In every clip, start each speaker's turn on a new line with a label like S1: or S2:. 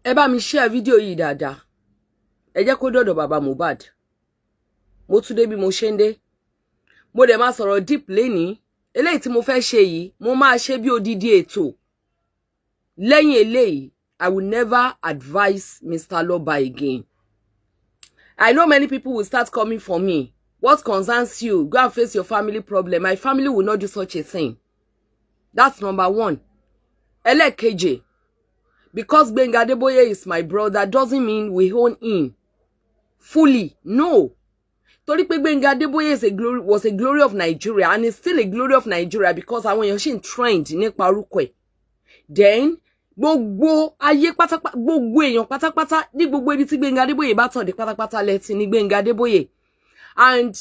S1: Ẹ bá mi share fídíò yìí dáadáa, ẹ jẹ́ kó dọ̀dọ̀ bàbá Mohbad. Mo tún dé bí mo ṣe ń dé. Mo dẹ̀ máa sọ̀rọ̀ deep lénìí. Eléyìí tí mo fẹ́ ṣe yìí, mo máa ṣe bí odidi ètò. Lẹ́yìn eléyìí, I will never advise Mr. Loba again. I know many people will start coming for me. "What concerns you? Go and face your family problem." My family will not do such a thing. That's number one. Ẹlẹ́ẹ̀kejì, because Gbenga Adeboye is my brother doesn't mean we own him fully. No, torí pé Gbenga Adeboye is a glory was a glory of Nigeria and is still a glory of Nigeria, because àwọn èèyàn ṣì ń trend nípa orúkọ ẹ̀. Then gbogbo ayé pátápátá, gbogbo èèyàn pátápátá, ní gbogbo ibi tí Gbenga Adeboye bá tàn dé pátápátá lẹ́tì ní Gbenga Adeboye. And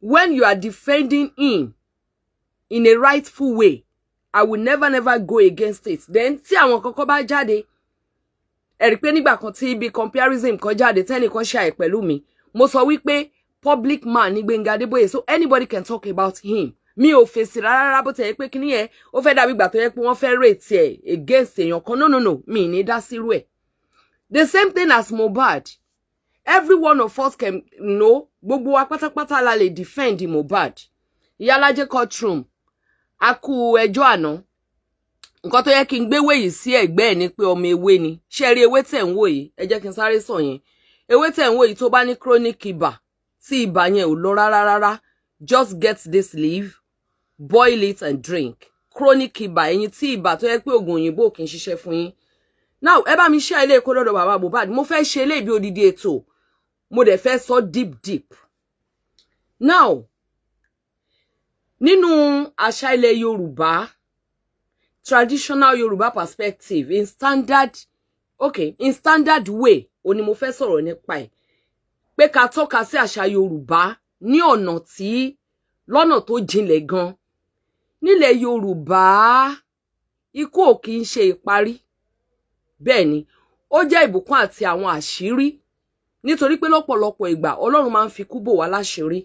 S1: when you are defending him in a rightful way, I will never, never go against it. Then tí àwọn kankan bá jáde, ẹ rí pé nígbà kan tí ibi comparison kan jáde, tẹ́nìkan ṣe àì pẹ̀lú mi, mo sọ wípé public man ní Gbẹ́ngà Adébóyè, so anybody can talk about him. Mi ò fèsì rárá rárá. Bó ti yẹ pé kíní yẹn ó fẹ́ dàbí ìgbà tó yẹ pé wọ́n fẹ́ rate ẹ̀ against èèyàn kan, no, no, no, mi ní dá sírú ẹ̀. The same thing as Mohbad. Every one of us can know, gbogbo wa pátápátá la lè defend Mohbad. Ìyálájẹ courtroom, a kú ẹjọ́ àná. Nǹkan tó yẹ kí n gbé wéyìí sí ẹ̀gbẹ́ ẹ̀ ni pé ọmọ ewé ni. Ṣé ẹ rí ewé tẹ̀ ń wò yìí? Ẹ jẹ́ kí n sáré sọ yẹn. Ewé tẹ̀ ń wò yìí, tó bá ní chronic ibà, tí ibà yẹn ò lọ rárá rárá, just get this leaf, boil it and drink. Chronic ibà, ẹ̀yin tí ibà tó yẹ pé oògùn òyìnbó kì í ṣiṣẹ́ fún yín. Now, ẹ bá mi ṣe ilé ìkó lọ́dọ̀ bàbá Mohbad. Mo fẹ́ ṣe eléyìí bí odidi ètò, mo dẹ̀ fẹ́ sọ deep deep. Now, nínú àṣà ilẹ̀ Yorùbá, traditional Yorùbá perspective, in standard, okay, in standard way, ó ní mo fẹ́ sọ̀rọ̀ nípa ẹ̀, pé ká tọ́ka sí àṣà Yorùbá ní ọ̀nà tí lọ́nà tó jinlẹ̀ gan. Nílẹ̀ Yorùbá, ikú ò kì í ṣe ìparí. Bẹ́ẹ̀ ni, ó jẹ́ ìbùkún àti àwọn àṣírí, nítorí pé lọ́pọ̀lọpọ̀ ìgbà, Ọlọ́run máa ń fi kú bò wá láṣìírí.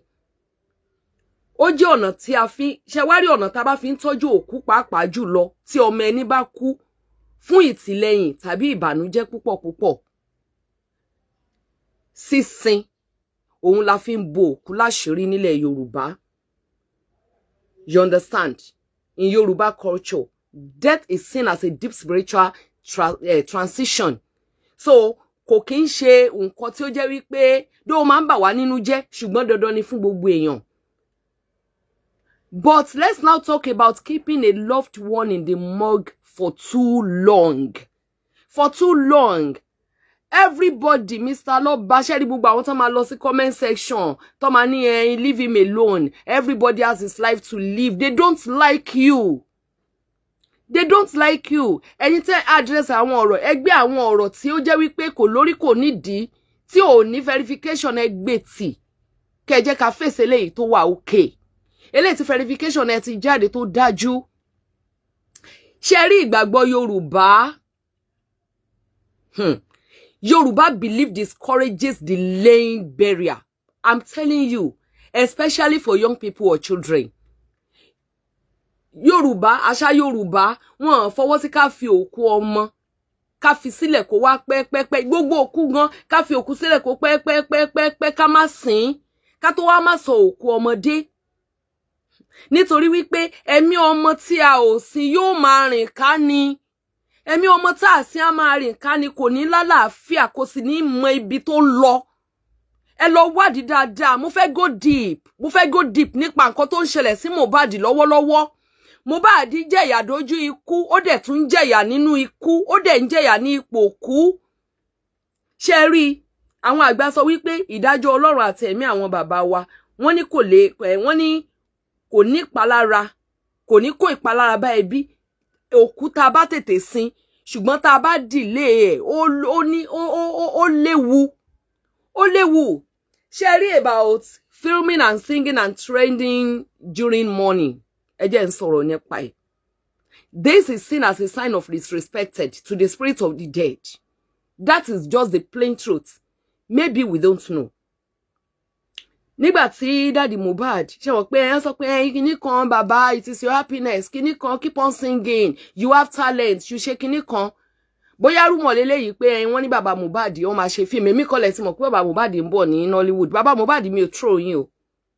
S1: Ó jẹ́ ọ̀nà tí a fi ṣe wá rí ọ̀nà tá a bá fi ń tọ́jú òkú, pàápàá jùlọ tí ọmọ ẹni bá kú, fún ìtìlẹ́yìn tàbí ìbànújẹ́ púpọ̀ púpọ̀. Sísin òun la fi ń bo òkú láṣìírí nílẹ̀ Yorùbá. You understand? In Yorùbá culture, death is seen as a deep spiritual transition. So kò kí ń ṣe nǹkan tí ó jẹ́ wípé dó máa ń bà wá nínú jẹ́, ṣùgbọ́n dandan ni fún gbogbo èèyàn. But let's now talk about keeping a loved one in the morgue for too long. For too long. Everybody, Mr. Lọ́ba, ṣẹ́rí gbogbo àwọn tó máa lọ sí comment section tó máa ní ẹyin, "Leave him alone, everybody has his life to live." They don't like you. They don't like you. Ẹ̀yin tẹ́ address àwọn ọ̀rọ̀ ẹgbẹ́, àwọn ọ̀rọ̀ tí ó jẹ́ wípé kò lórí kò nídìí, tí ò ní verification, ẹgbẹ́ tì kẹ́ jẹ́ ká fèsì eléyìí tó wà okay, eléyìí tí verification ẹ ti jáde tó dájú. Ṣe rí ìgbàgbọ́ Yorùbá? Yorùbá belief discourages delaying burial. I'm telling you, especially for young people or children. Yorùbá, àṣà Yorùbá, wọn fọwọ́ sí ká fi òkú ọmọ ká fi sílẹ̀ kó wá pẹ́pẹ́pẹ́. Gbogbo òkú gan, ká fi òkú sílẹ̀ kó pẹ́pẹ́pẹ́pẹ́, ká má sìn, ká tó wá má sọ òkú ọmọdé, nítorí wípé ẹ̀mí ọmọ tí a ò sin yóò máa rìn ká ni. Ẹ̀mí ọmọ tá a sin á máa rìn ká ni, kò ní lálàáfíà, kò sì ní mọ ibi tó ń lọ. Ẹ lọ wádìí dáadáa. Mo fẹ́ go deep, mo fẹ́ go deep nípa nǹkan tó ń ṣẹlẹ̀ sí Mohbad lọ́wọ́lọ́wọ́. Mohbad jẹ̀yà dójú ikú, ó dẹ̀ tún jẹ̀yà nínú ikú, ó dẹ̀ ń jẹ̀yà ní ipò kú. Ṣe rí, àwọn àgbà sọ wípé ìdájọ́ Ọlọ́run àti ẹ̀mí àwọn bàbá wa, wọ́n ní kò lè, wọ́n ní kò ní ìpalára, kò ní kó ìpalára bá ẹbí òkú tá a bá tètè sin, ṣùgbọ́n tá a bá dìlé ẹ̀, ó ní ó léwu, ó léwu. Ṣe rí, about filming and singing and trending during mourning, ẹ jẹ́ n sọ̀rọ̀ nípa ẹ̀. This is seen as a sign of disrespected to the spirit of the dead. That is just the plain truth. Maybe we don't know. Nígbà tí daddy Mohbad ṣe wọ́n pé ẹ sọ pé kinní kan, "Bàbá, it is your happiness," kinní kan, "Keep on singing, you have talent," you ṣe kinní kan. Bóyá rumour lélẹ́yìí pé ẹyin wọ́n ní bàbá Mohbad wọ́n máa ṣe fíìmù. Èmi kọ́lẹ̀ tí mọ̀ pé bàbá Mohbad ń bọ̀ ní Nollywood. Bàbá Mohbad, mi ò troll yín o,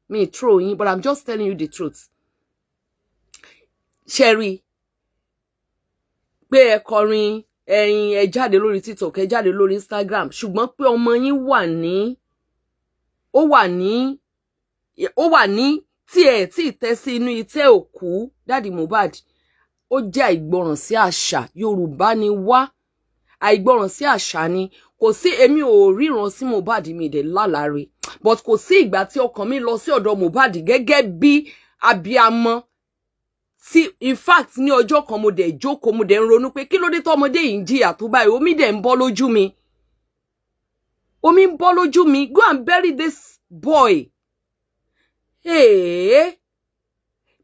S1: mi ò troll yín, but I'm just telling you the truth. Ṣẹ́rí pé ẹ kọrin, ẹ̀yin ẹ jáde lórí TikTok, ẹ jáde lórí Instagram, ṣùgbọ́n pé ọmọ yín wà ní ó wà ní ó wà ní tí ẹ tí ì tẹ́ sí inú itẹ́ òkú, Daddy Mohbad, ó jẹ́ àìgbọràn sí àṣà Yorùbá ni wá. Àìgbọràn sí àṣà ni. Kò sí, èmi ò ríran sí Mohbad, mi dẹ̀ lálàáre, but kò sí ìgbà tí ọkàn mi lọ sí ọ̀dọ̀ Mohbad gẹ́gẹ́ bí abiamọ tí, in fact, ní ọjọ́ kan mo dẹ̀ jókòó, mo dẹ̀ ń ronú pé kí ló dé tọmọdé yìí ń jìyà tó báyìí. Omi dẹ̀ ń bọ́ lójú mi, omi ń bọ́ lójú mi. Go and bury this boy. Hey.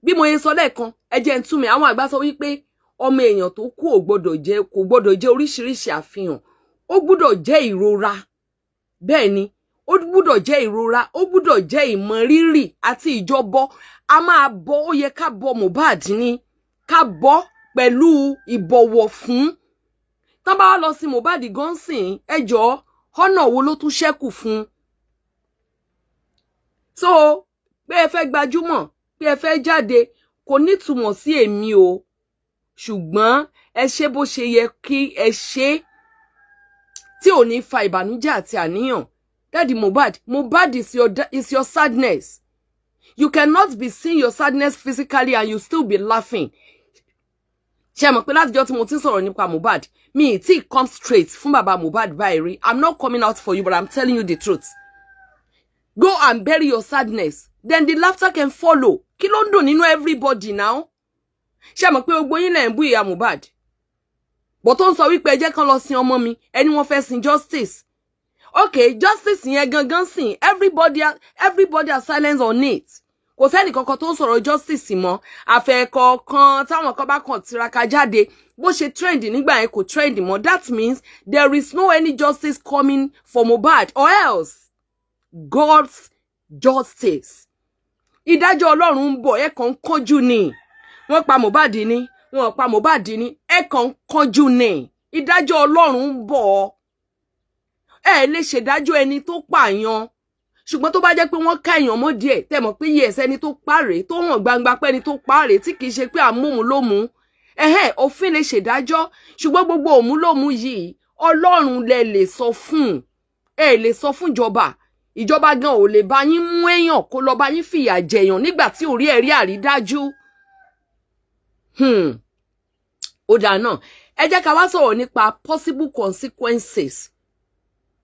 S1: Bí mo yẹ sọ lẹ́ẹ̀kan, ẹ jẹ́ ń tú mi. Àwọn àgbà sọ wípé ọmọ èèyàn tó kú ò gbọ́dọ̀ jẹ́, kò gbọ́dọ̀ jẹ́ oríṣiríṣi àfihàn. Ó gbọ́dọ̀ jẹ́ ìrora. Bẹ́ẹ̀ ni, ó gbọ́dọ̀ jẹ́ ìrora, ó gbọ́dọ̀ jẹ́ ìmọrírì àti ìjọbọ. A máa bọ, ó yẹ ká bọ Mohbad ní ká bọ pẹ̀lú ìbọ̀wọ̀ fún. Tán bá wá lọ sí Mohbad gan sìn, ẹ jọ̀ọ́, ọ̀nà wo ló tún ṣẹ́kù fún? So pé ẹ fẹ́ gbajúmọ̀, pé ẹ fẹ́ jáde, kò nítumọ̀ sí èmi o, ṣùgbọ́n ẹ ṣe bó ṣe yẹ kí ẹ ṣe tí ò ní fa ìbànújẹ́ àti àníyàn. Daddy Mohbad, Mohbad is your sadness. You cannot be seeing your sadness physically and you still be laughing. Ṣe mọ̀ pé látijọ́ tí mo ti ń sọ̀rọ̀ nípa Mohbad, mi ì tí come straight fún bàbá Mohbad báyìí rí. I'm not coming out for you, but I'm telling you the truth. Go and bury your sadness, then the laughter can follow. Kí ló ń dùn nínú everybody now? Ṣe mọ̀ pé gbogbo yín lẹ̀ ń bú ìyá Mohbad bó tó ń sọ wípé ẹ jẹ́ kán lọ sin ọmọ mi, ẹni wọ́n fẹ́ sin justice. Okay, justice yẹn gangan sìn, everybody are silent on it. Kò sẹ́nì kankan tó ń sọ̀rọ̀ justice mọ́, àfẹ̀kọ̀ọ̀kan táwọn kan bá kàn tiraka jáde. Bó ṣe trend nígbà yẹn, kò trend mọ́. That means there is no any justice coming for Mohbad, or else God's justice, ìdájọ́ Ọlọ́run ń bọ̀. Ẹ kàn ń kánjú ni. Wọ́n pa Mohbad ni, wọ́n pa Mohbad ni, ẹ kàn ń kánjú ni. Ìdájọ́ Ọlọ́run ń bọ̀. Ẹ lè ṣèdájọ́ ẹni tó pààyàn, ṣùgbọ́n tó bá jẹ́ pé wọ́n ká èèyàn mọ́ díẹ̀, tẹ́ mọ̀ pé yes, ẹni tó pààrè tó hàn gbangba pé ẹni tó pààrè, tí kì í ṣe pé àmúhun ló mú ẹhẹ́, òfin lè ṣèdájọ́. Ṣùgbọ́n gbogbo òmúlòmú yìí, Ọlọ́run lẹ lè sọ fún, ẹ lè sọ fún ìjọba. Ìjọba gan ò lè bá yín mú èèyàn kó lọ bá yín fìyà jẹyàn nígbà tí ò rí ẹ̀rí àrídájú. Ó dáa náà, ẹ jẹ́ ká wá sọ̀rọ̀ nípa possible consequences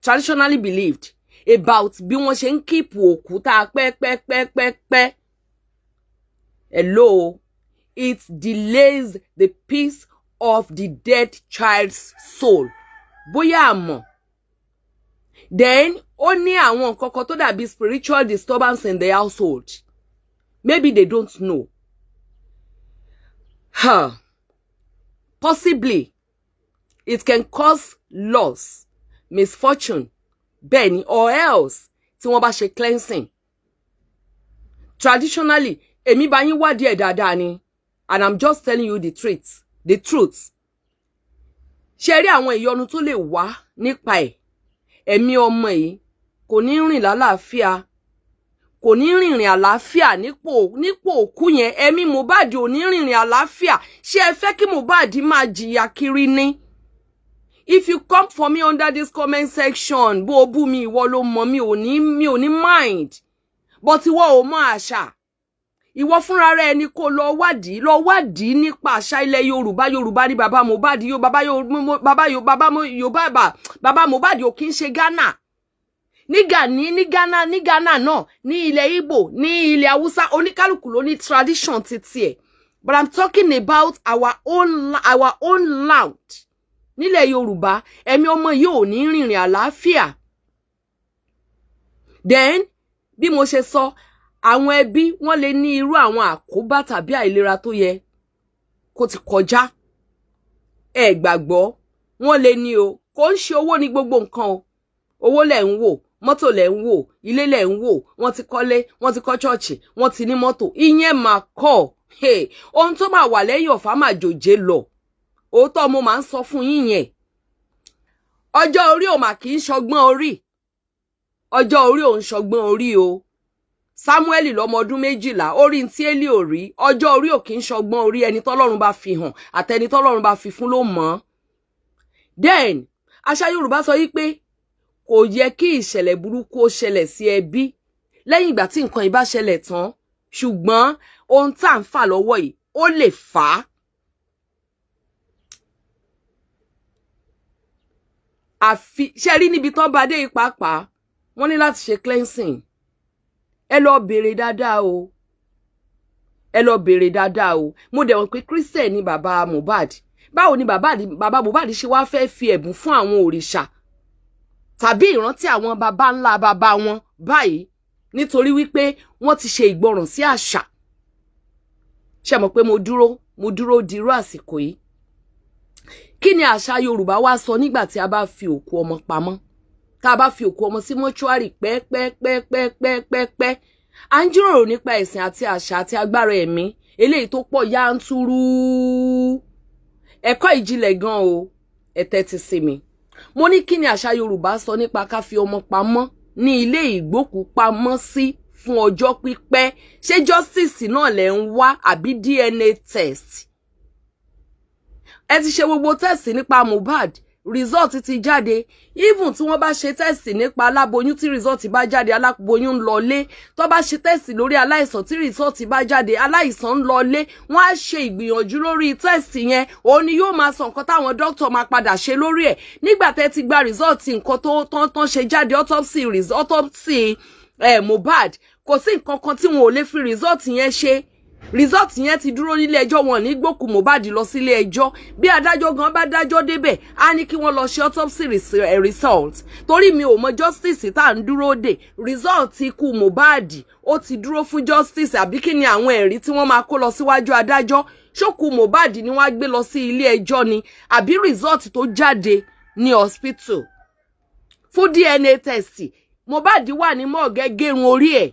S1: traditionally believed about bí wọ́n ṣe ń keep òkú tá a pẹ́ pẹ́ pẹ́ pẹ́ pẹ́. Hello, it delays the peace of the dead child's soul. Bóyá àmọ́ then ó ní àwọn nǹkan kan tó dàbí spiritual disturbance in the household. Maybe they don't know. Huh. Possibly it can cause loss, misfortune, bẹ́ẹ̀ ni, or else tí wọ́n bá ṣe cleansing traditionally. Èmi bá yín wádìí ẹ̀ dáadáa ni, and I'm just telling you the truth, the truth. Ṣe rí àwọn ìyọnu tó lè wá nípa ẹ̀? Ẹ̀mí ọmọ yìí kò ní rìn lálàáfíà, kò ní rìnrìn àlàáfíà nípò òkú yẹn. Ẹ̀mí Mohbad ò ní rìnrìn àlàáfíà. Ṣé ẹ fẹ́ kí Mohbad máa jìyà kiri ni? If you come for me under this comment section, bó o bú mi, ìwọ ló mọ̀. Mi ò ní mind, but ìwọ ò mọ àṣà. Ìwọ fúnra rẹ ni kó lọ wádìí, lọ wádìí nípa àṣà ilẹ̀ Yorùbá. Yorùbá ní bàbá Mohbad. Yóò bàbá yóò bàbá yóò bàbá Yorùbá, bàbá Mohbad ò kí ń ṣe Ghana. Ní Gani, ní Ghana, ní Ghana náà, ní ilẹ̀ Igbo, ní ilẹ̀ Haúsá, oníkálukú ló ní tradition titi ẹ̀, but I'm talking about our own land nílẹ̀ Yorùbá. Ẹ̀mí ọmọ yìí ò ní rìnrìn àlàáfíà. Then bí mo ṣe sọ, àwọn ẹbí wọ́n lè ní irú àwọn àkóbá tàbí àìlera tó yẹ kó ti kọjá. Ẹ gbàgbọ́, wọ́n lè ní o. Kò ń ṣe owó ní gbogbo nǹkan o. Owó lẹ̀ ń wò, mọ́tò lẹ̀ ń wò, ilé lẹ̀ ń wò. Wọ́n ti kọ́lé, wọ́n ti kọ́ ṣọ́ọ̀ṣì, wọ́n ti ní mọ́tò. Ìyẹn máa kọ́ ohun tó máa wà lẹ́yìn ọ̀fà máa jòjé lọ. Òótọ́ mo máa ń sọ fún yín yẹn. Ọjọ́ orí ò mà kì í ṣọgbọ́n orí. Ọjọ́ orí ò ń ṣọgbọ́n orí o. Samuel lọ́mọ ọdún 12, orí tí Élì ò rí. Ọjọ́ orí ò kì í ṣọgbọ́n orí. Ẹni tọ́lọ́run bá fi hàn àtẹni tọ́lọ́run bá fi fún ló mọ̀ ọ́n. Then àṣà Yorùbá sọ yìí pé kò yẹ kí ìṣẹ̀lẹ̀ burúkú ó ṣẹlẹ̀ sí ẹbí lẹ́yìn ìgbà tí nǹkan yìí bá ṣẹlẹ̀ tán, ṣùgbọ́n ohun tá à ń fà lọ́wọ́ yìí, ó lè fà á. Àfi ṣe rí níbi tán bá dé yìí pàápàá, wọ́n ní láti ṣe cleansing. Ẹ lọ béèrè dáadáa o, ẹ lọ béèrè dáadáa o. Mo dẹ̀ wọ́n pé Christian ni bàbá Mohbad. Báwo ni bàbá Mohbad ṣe wá fẹ́ fi ẹ̀bùn fún àwọn òrìṣà tàbí ìrántí àwọn baba ńlá baba wọn báyìí, nítorí wípé wọ́n ti ṣe ìgbọràn sí àṣà? Ṣe mọ̀ pé mo dúró dirú àsìkò yìí. Kí ni àṣà Yorùbá wá sọ nígbà tí a bá fi òkú ọmọ pamọ́, tá a bá fi òkú ọmọ sí mọ́ṣúárì pẹ́ẹ́pẹ́ẹ́pẹ́ẹ́pẹ́ẹ́pẹ́? À ń jíròrò nípa ẹ̀sìn àti àṣà àti agbára ẹ̀mí eléyìí tó pọ̀ yanturu. Ẹ̀kọ́ ìjìnlẹ̀ gan o, ẹ tẹ́tí sí mi. Mo ní kí ni àṣà Yorùbá sọ nípa ká fi ọmọ pamọ́ ní ilé ìgbókùúpamọ́sí fún ọjọ́ pípẹ́? Ṣé justice náà lẹ̀ ń wá àbí DNA test? Ẹ ti ṣe gbogbo test nípa Mohbad, result ti jáde. Even tí wọ́n bá ṣe test nípa aláboyún, tí result bá jáde, aláboyún ń lọlé. Tó bá ṣe test lórí aláìsàn, tí result bá jáde, aláìsàn ń lọlé. Wọ́n á ṣe ìgbìyànjú lórí test yẹn, òun ni yóò máa sọ nǹkan táwọn doctor máa padà ṣe lórí ẹ̀. Nígbà tẹ́ ti gba result nǹkan tó tán tán ṣe jáde, autopsy Mohbad, kò sí nǹkan kan tí wọn ò lè fi result yẹn ṣe. Result yẹn ti dúró nílé ẹjọ́. Wọn ní gbókù Mohbad lọ sílé ẹjọ́. Bí adájọ́ gan bá dájọ́ débẹ̀, á ní kí wọ́n lọ ṣe autopsy result, torí mi ò mọ justice tá à ń dúró dè. Result ikú Mohbad, ó ti dúró fún justice, àbí kí ni àwọn ẹ̀rí tí wọ́n máa kó lọ síwájú adájọ́? Ṣókù Mohbad ni wọ́n á gbé lọ sí ilé ẹjọ́ ni, àbí result tó jáde ní hospital fún DNA test? Mohbad wà ní morgue, gérun orí ẹ̀,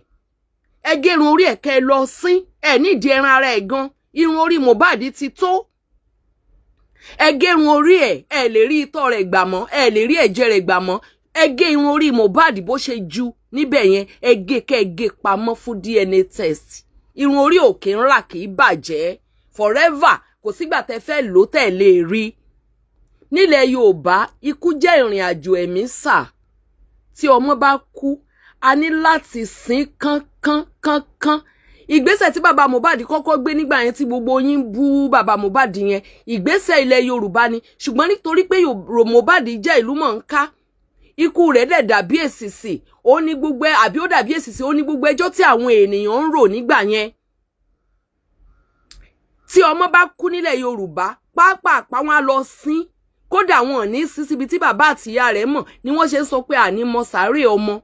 S1: ẹ gérun orí ẹ̀ kẹ́ ẹ lọ sín ẹ nídìí ẹran ara ẹ̀ gan. Irun orí Mohbad ti tó. Ẹ gérun orí ẹ̀, ẹ lè rí itọ́ rẹ̀ gbà mọ́, ẹ lè rí ẹ̀jẹ̀ rẹ̀ gbà mọ́. Ẹ gé irun orí Mohbad bó ṣe ju níbẹ̀ yẹn, ẹ gé kẹ́ ẹ gé pamọ́ fún DNA test. Irun orí òkè ńlá kì í bàjẹ́ forever. Kò sígbà tẹ́ fẹ́ lò tẹ́ lè rí. Nílẹ̀ Yorùbá, ikú jẹ́ ìrìn àjò ẹ̀mí sà. Tí ọmọ bá kú, a ní láti sin kánkán kánkán. Ìgbésẹ̀ tí bàbá Mohbad kọ́kọ́ gbé nígbà yẹn tí gbogbo yín bú bàbá Mohbad yẹn, ìgbésẹ̀ ilẹ̀ Yorùbá ni. Ṣùgbọ́n nítorí pé Mohbad jẹ́ ìlú mọ̀ọ́ká, ikú rẹ̀ dẹ̀ dàbí èsìsì, ó ní gbogbo àbí ó dàbí èsìsì, ó ní gbogbo ẹjọ́ tí àwọn ènìyàn ń rò nígbà yẹn. Tí ọmọ bá kú nílẹ̀ Yorùbá, pápápá wọn á lọ sin. Kódà wọn ò ní sí síbi tí bàbá àtìyá rẹ̀ mọ̀ ni wọ́n ṣe ń sọ pé àní mọ sàárè ọmọ.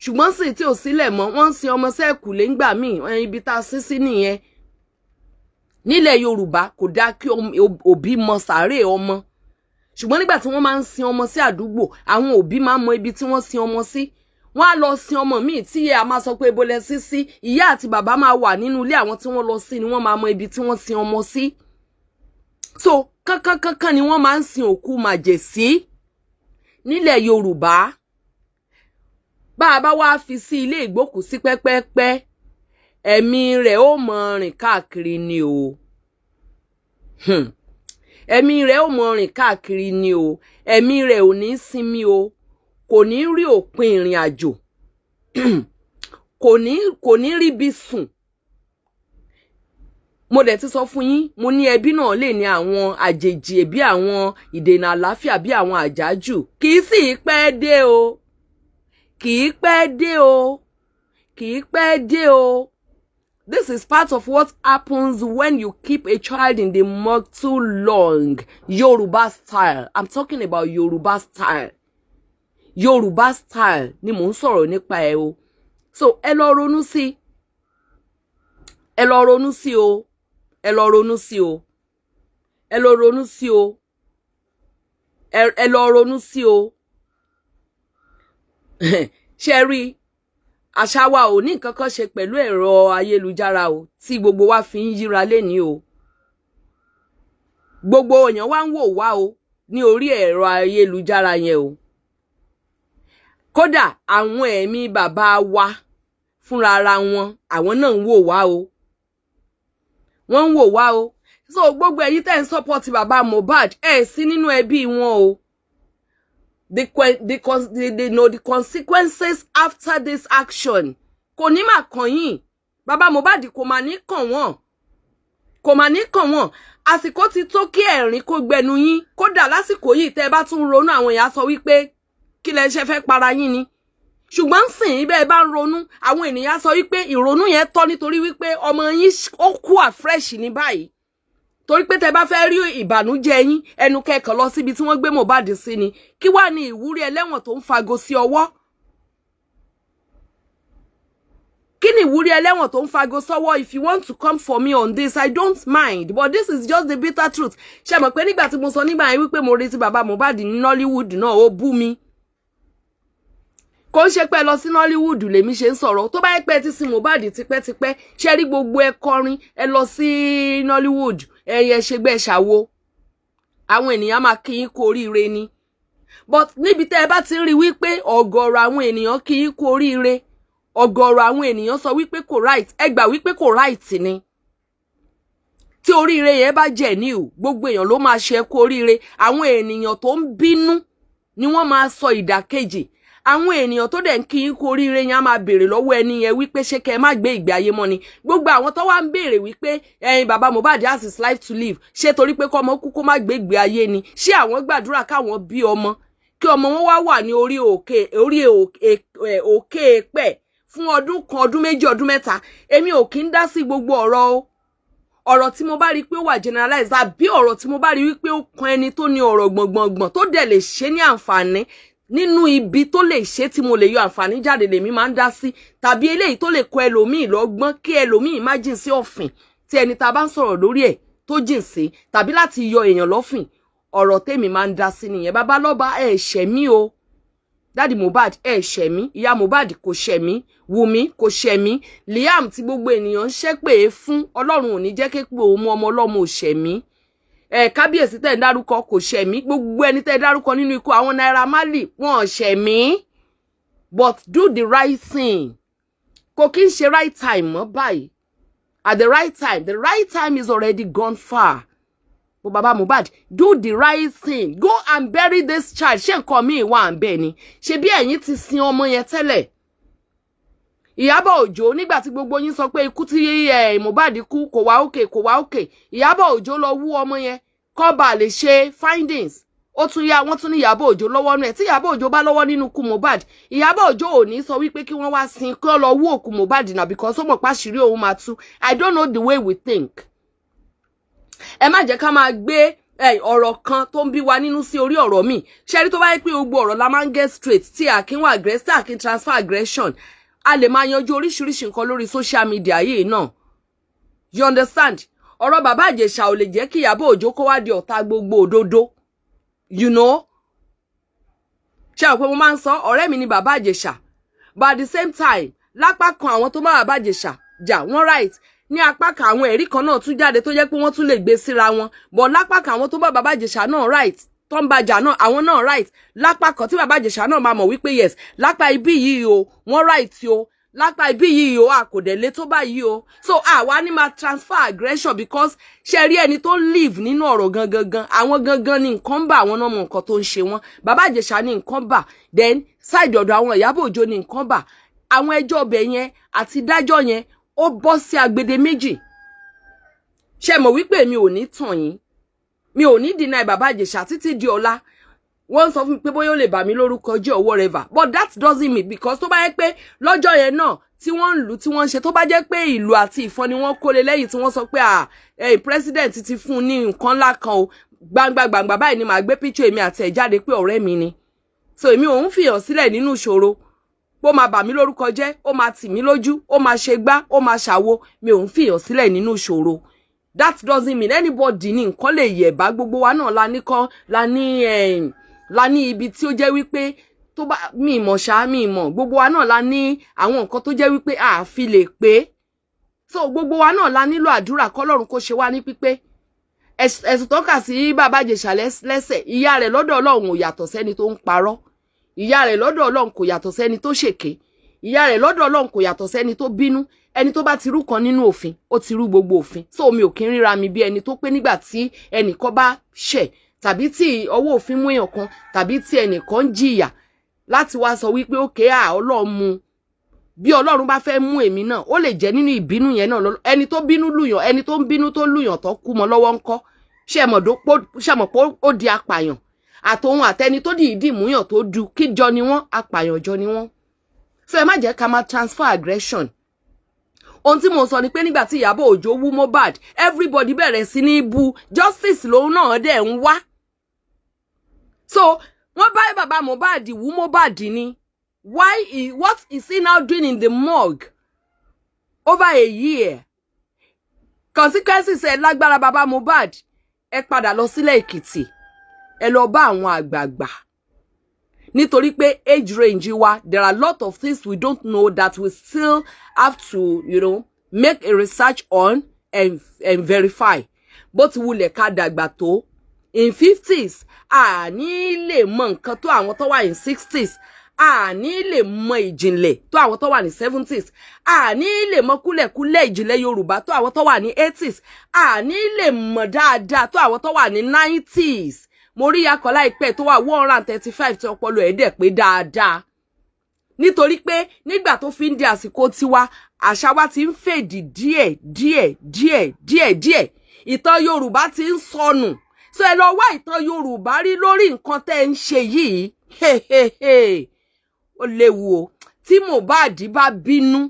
S1: Ṣùgbọ́n sì tí ò sílẹ̀ mọ́, wọ́n ń sin ọmọ sẹ́ẹ̀kùlé ńgbà míì, ibi tá a sin sí nìyẹn. Nílẹ̀ Yorùbá, kò dáa kí òbí mọ sàárè ọmọ. Ṣùgbọ́n nígbà tí wọ́n máa ń sin ọmọ sí àdúgbò, àwọn òbí máa ń mọ ibi tí wọ́n sin ọmọ sí. Wọ́n á lọ sin ọmọ míì tí ìyá máa sọ pé ibo lẹ sí sí. Ìyá àti bàbá máa wà nínú ilé àwọn tí wọ́n lọ sí ni wọ́n máa mọ ibi tí wọ́n sin ọmọ sí. So kánkán kánkán ni wọ́n máa ń sin òkú màjèsí nílẹ̀ Yorùbá. Bá a bá wá fi sí ilé ìgbókùúsí pẹ́pẹ́pẹ́, ẹ̀mí rẹ̀ ó mọ rìn káàkiri ni o. Ẹ̀mí rẹ̀ ó mọ rìn káàkiri ni o. Ẹ̀mí rẹ̀ ò ní sinmi o. Kò ní rí òpin ìrìn àjò, kò ní ríbi sùn. Mo dẹ̀ ti sọ fún yín, mo ní ẹbí náà lè ní àwọn àjèjì bí àwọn ìdènà àlàáfíà, bí àwọn àjájù. Kì í sì pẹ́ dé o, kì í pẹ́ dé o, kì í pẹ́ dé o. This is part of what happens when you keep a child in the morgue too long. Yoruba style. I'm talking about Yoruba style. Yoruba style ni mò ń sọ̀rọ̀ nípa ẹ̀ o. So ẹ lọ ronú sí. Ẹ lọ ronú sí o. Ẹ lọ ronú sí o. Ẹ lọ ronú sí o. Ẹ lọ ronú sí o. Ṣé rí, àṣà wa ò ní nǹkan kan ṣe pẹ̀lú ẹ̀rọ ayélujára o tí gbogbo wa fi ń yíra lénìí o. Gbogbo èèyàn wá ń wò wá o. Ní orí ẹ̀rọ ayélujára yẹn o, kódà àwọn ẹ̀mí bàbá wa fúnra ara wọn, àwọn náà ń wò wá o, wọ́n ń wò wá o. So gbogbo ẹ̀yin tẹ́ ń support bàbá Mohbad, ẹ̀ sí nínú ẹbí wọn o. The, the, the, the, no, the consequences after this action kò ní mà kàn yín. Bàbá Mohbad kò mà ní kàn wọ́n, kò mà ní kàn wọ́n. Àsìkò ti tó kí ẹ̀rín kó gbẹnu yín. Kódà lásìkò yìí, tẹ́ ẹ bá tún ronú, àwọn èèyàn sọ wípé kí lẹ ṣe fẹ́ para yín ni. Ṣùgbọ́n sìn bẹ́ẹ̀ bá ń ronú, àwọn ènìyàn sọ wípé ìrònú yẹn tọ́, nítorí wípé ọmọ yín ó kú afresh ní báyìí. Torí pé tẹ́ bá fẹ́ rí ìbànújẹ́ yín, ẹnu kẹ́kọ̀ọ́ lọ síbi tí wọ́n gbé Mohbad sí ni. Kí wàá ní ìwúrí ẹlẹ́wọ̀n tó ń fago sí ọwọ́? Kí ni ìwúrí ẹlẹ́wọ̀n tó ń fago sọ́wọ́? If you want to come for me on this, I don't mind, but this is just the bitter truth. Ṣe mọ̀ pé nígbà tí mo sọ nígbà yẹn wípé mo retí bàbá Mohbad ní Nollywood náà, ó bú mi. Kò ń ṣe pé lọ sí Nollywood lèmi ṣe ń sọ̀rọ̀. Tó bá yẹ pé ẹ ti sin Mohbad tipẹ́tipẹ́, ṣe rí gbogbo ẹ kọrin, ẹ lọ sí Nollywood, ẹyẹ ṣègbè ṣàwo, àwọn ènìyàn máa kí yín kú oríire ni. But níbi tẹ́ ẹ bá ti rí wípé ọ̀gọ̀rọ̀ àwọn ènìyàn kí yín kú oríire, ọ̀gọ̀rọ̀ àwọn ènìyàn sọ wípé kò right, ẹ gbà wípé kò right ni. Tí oríire yẹn bá jẹ́ ní o, gbogbo èèyàn ló máa ṣe kú oríire. Àwọn ènìyàn tó ń bínú ni wọ́n máa sọ ìdàkejì. Àwọn ènìyàn tó dẹ̀ ń kí yín kú oríire yẹn á máa béèrè lọ́wọ́ ẹni yẹn wípé ṣé kẹ́ ẹ má gbé ìgbé ayé mọ́ ni. Gbogbo àwọn tó wá ń béèrè wípé ẹyin bàbá Mohbad has his life to live, ṣé torí pé kọ́mọ kú kó má gbé ìgbé ayé ni? Ṣé àwọn gbàdúrà káwọn bí ọmọ, kí ọmọ wọn wá wà ní orí òkè, orí òkè pẹ̀ fún ọdún 1, ọdún 2, ọdún 3? Èmi ò kí ń dá sí gbogbo ọ̀rọ̀ o. Ọ̀rọ̀ tí mo bá rí pé ó wà generalize, àbí ọ̀rọ̀ tí mo bá rí wípé ó kan ẹni tó ní ọ̀rọ̀ gbọ̀ngbọ̀ngbọ̀n, tó dẹ̀ lè ṣe ní àǹfààní nínú ibi tó lè ṣe tí mo lè yọ àǹfààní jáde, lèmi máa ń dá sí, tàbí eléyìí tó lè kọ ẹlòmíì lọ́gbọ́n, kí ẹlòmíì má jìn sí ọ̀fìn tí ẹni tá a bá ń sọ̀rọ̀ lórí ẹ̀ tó jìn sí, tàbí láti yọ èèyàn lọ́fìn. Ọ̀rọ̀ tèmi máa ń dá sí nìyẹn. Bàbá lọ́ba, ẹ̀ ṣẹ̀ mí o. Daddy Mohbad, ẹ̀ ṣẹ̀ mí. Ìyá Mohbad kò ṣẹ̀ mí. Wùmí kò ṣẹ̀ mí. Liam tí gbogbo ènìyàn ń ṣépè fún, Ọlọ́run ò ní jẹ́ képe òun mú ọmọ ọlọ́mọ, ò ṣẹ̀ mí. Ẹ kábíyèsí tẹ̀ ń dárúkọ kò ṣẹ̀ mí. Gbogbo ẹni tẹ́ dárúkọ nínú ikú àwọn Naira Marley, wọn ò ṣẹ̀ mí. But do the right thing. Kò kí ń ṣe right time mọ́ báyìí. At the right time, the right time is already gone far. But baba Mohbad, do the right thing, go and bury this child. Ṣé nǹkan míì wà ń bẹ̀ ni? Ṣe bí ẹ̀yin ti sin ọmọ yẹn tẹ́lẹ̀? Ìyábọ̀ Òjó, nígbà tí gbogbo yín sọ pé ikú tí Mohbad kú kò wá òkè, kò wá òkè, Ìyábọ̀ Òjó lọ wú ọmọ yẹn kó bá lè ṣe findings. Ó tún yá, wọ́n tún ní Ìyábọ̀ Òjó lọ́wọ́ nù ẹ̀. Tí Ìyábọ̀ Òjó bá lọ́wọ́ nínú ikú Mohbad, Ìyábọ̀ Òjó ò ní sọ wípé kí wọ́n wá sin, kí wọ́n lọ wú òkú Mohbad náà, because ó mọ̀ pàṣírí òun máa tú. I don't know the way we think. Ẹ má jẹ́ ká máa gbé ọ̀rọ̀ kan tó ń bí wa nínú sí orí ọ̀rọ̀ míì. Ṣé rí, tó bá yẹ pé gbogbo ọ̀rọ̀ la máa ń get straight, tí a kí ń wà aggressive, tí a kí ń transfer aggression, a lè máa yanjú oríṣiríṣi nǹkan lórí social media yìí náà, you understand? Ọ̀rọ̀ bàbá Ìjẹ̀ṣà ò lè jẹ́ kí Ìyábọ̀ Òjó kó wá di ọ̀tá gbogbo òdodo. Ṣé àwọn pé mo máa ń sọ, ọ̀rẹ́ mi ni bàbá Ìjẹ̀ṣà, but at the same time, lápá kan, àwọn tó máa bàbá Ìjẹ̀ṣà jà wọ́n right. Ní apá kan, àwọn ẹ̀rí kan náà tún jáde tó jẹ́ pé wọ́n tún lè gbé síra wọn, but lápá kan, àwọn tó bá bàbá Ìjẹ̀ṣà náà right, tó ń bàjà náà, àwọn náà right. Lápá kan tí bàbá Ìjẹ̀ṣà náà máa mọ̀ wípé yes, lápá ibí yìí o, wọ́n right o, lápá ibí yìí o, a kò dẹ̀ lé tó báyìí o. So àwa ní máa transfer aggression, because ṣe rí ẹni tó live nínú ọ̀rọ̀ gangan gan, àwọn gangan ní nǹkan bà, àwọn náà mọ nǹkan tó ń ṣe wọ́n. Bàbá Ìjẹ̀ṣà ní nǹkan bà, then side ọ̀dọ̀ àwọn Ìyábọ̀ Òjó ní nǹkan bà. Àwọn ẹjọ́ ọbẹ̀ yẹn àti dájọ́ yẹn, ó bọ́ sí agbede méjì. Ṣe mọ̀ wípé mi ò ní tàn yín, mi ò ní deny bàbá Ìjẹ̀ṣà títí di ọ̀la. Wọ́n sọ fún mi pé bóyá ó lè bà mí lórúkọ jẹ́ or whatever, but that doesn't mean, because tó bá yẹ pé lọ́jọ́ yẹn náà tí wọ́n ń lù, tí wọ́n ń ṣe, tó bá jẹ́ pé ìlú àti ìfọ́n ni wọ́n kólé lẹ́yìn tí wọ́n sọ pé à president ti fún un ní nǹkan ńlá kan o, gbangba gbangba báyìí ni màá gbé picture èmi àti ẹ̀ jáde pé ọ̀rẹ́ mi ni. So èmi ò ń fìyàn sílẹ̀ nínú ìṣòro bó máa bà mí lórúkọ jẹ́, ó máa tì mí lójú, ó máa ṣe gbá, ó máa ṣàwo. Mi ò ń fìyàn sílẹ̀ nínú ìṣòro. That doesn't mean anybody ní nǹkan lè yẹ̀ bá. Gbogbo wa náà la ní kọ́, la ní ibi tí ó jẹ́ wípé tó bá mi mọ̀ ṣá, mi mọ̀. Gbogbo wa náà la ní àwọn nǹkan tó jẹ́ wípé a fi lè pé. So gbogbo wa náà la nílò àdúrà kọ́lọ́run kó ṣe wá ní pípé. Ẹ̀sùn tó kà sí Bàbá Ìjẹ̀ṣà lẹ́sẹ̀, ìyá rẹ̀ lọ́dọ̀ Ọlọ́run ò yàtọ̀ sẹ́ni tó ń parọ́. Ìyá rẹ̀ lọ́dọ̀ Ọlọ́run kò yàtọ̀ sẹ́ni tó ṣèké. Ìyá rẹ̀ lọ́dọ̀ Ọlọ́run kò yàtọ̀ sẹ́ni tó bínú. Ẹni tó bá ti rú kan nínú òfin, ó ti rú gbogbo òfin. So mi ò kí ń ríra mi bí ẹni tó pé nígbà tí ẹnìkan bá ṣẹ̀, tàbí tí ọwọ́ òfin mú èèyàn kan, tàbí tí ẹnìkan ń jìyà, láti wá sọ wípé ókè à Ọlọ́run mú. Bí Ọlọ́run bá fẹ́ mú èmi náà, ó lè jẹ́ nínú ìbínú yẹn náà. Ẹni tó bínú lùyàn, ẹni tó ń bínú tó lùyàn tó kú mọ́ lọ́wọ́ ńkọ́? Ṣé mọ̀ pé ó di apàyàn? Àtòun àtẹni tó dìídì múyàn tó du kíjọ ni wọ́n, apàyàn jọ ni wọ́n. So ẹ má jẹ́ ká máa transfer aggression. Ohun tí mo sọ ni pé nígbà tí Ìyábọ̀ Òjó wú Mohbad, everybody bẹ̀rẹ̀ sí ní bu. Justice lòun náà dẹ̀ ń wá. So wọ́n bá bàbá Mohbad wú Mohbad ni. What is he now doing in the morgue over a year? Consequences ẹ lágbára. Bàbá Mohbad, ẹ padà lọ sílẹ̀ Èkìtì, ẹ lọ bá àwọn àgbààgbà, nítorí pé age range wa, there are a lot of things we don't know that we still have to make a research on and verify. Bó ti wulẹ̀ ká dàgbà tó in 50s, àní lè mọ nǹkan tó àwọn tó wà in 60s, àní lè mọ ìjìnlẹ̀ tó àwọn tó wà ní 70s, àní lè mọ kúlẹ̀kúlẹ̀ ìjìnlẹ̀ Yorùbá tó àwọn tó wà ní 80s, àní lè mọ̀ dáadáa tó àwọn tó wà ní 90s. Mo rí akọ láìpẹ́ tó wà 135 tí ọpọlọ ẹ̀ dẹ̀ pé dáadáa, nítorí pé nígbà tó fi ń di àsìkò tiwa, àṣà wa ti ń fade díẹ̀ díẹ̀ díẹ̀ díẹ̀ díẹ̀. Ìtàn Yorùbá ti ń sọnù. So ẹ lọ wá ìtàn Yorùbá rí lórí nǹkan tẹ́ ń ṣe yìí. Ó léwu o. Tí Mohbad bá bínú,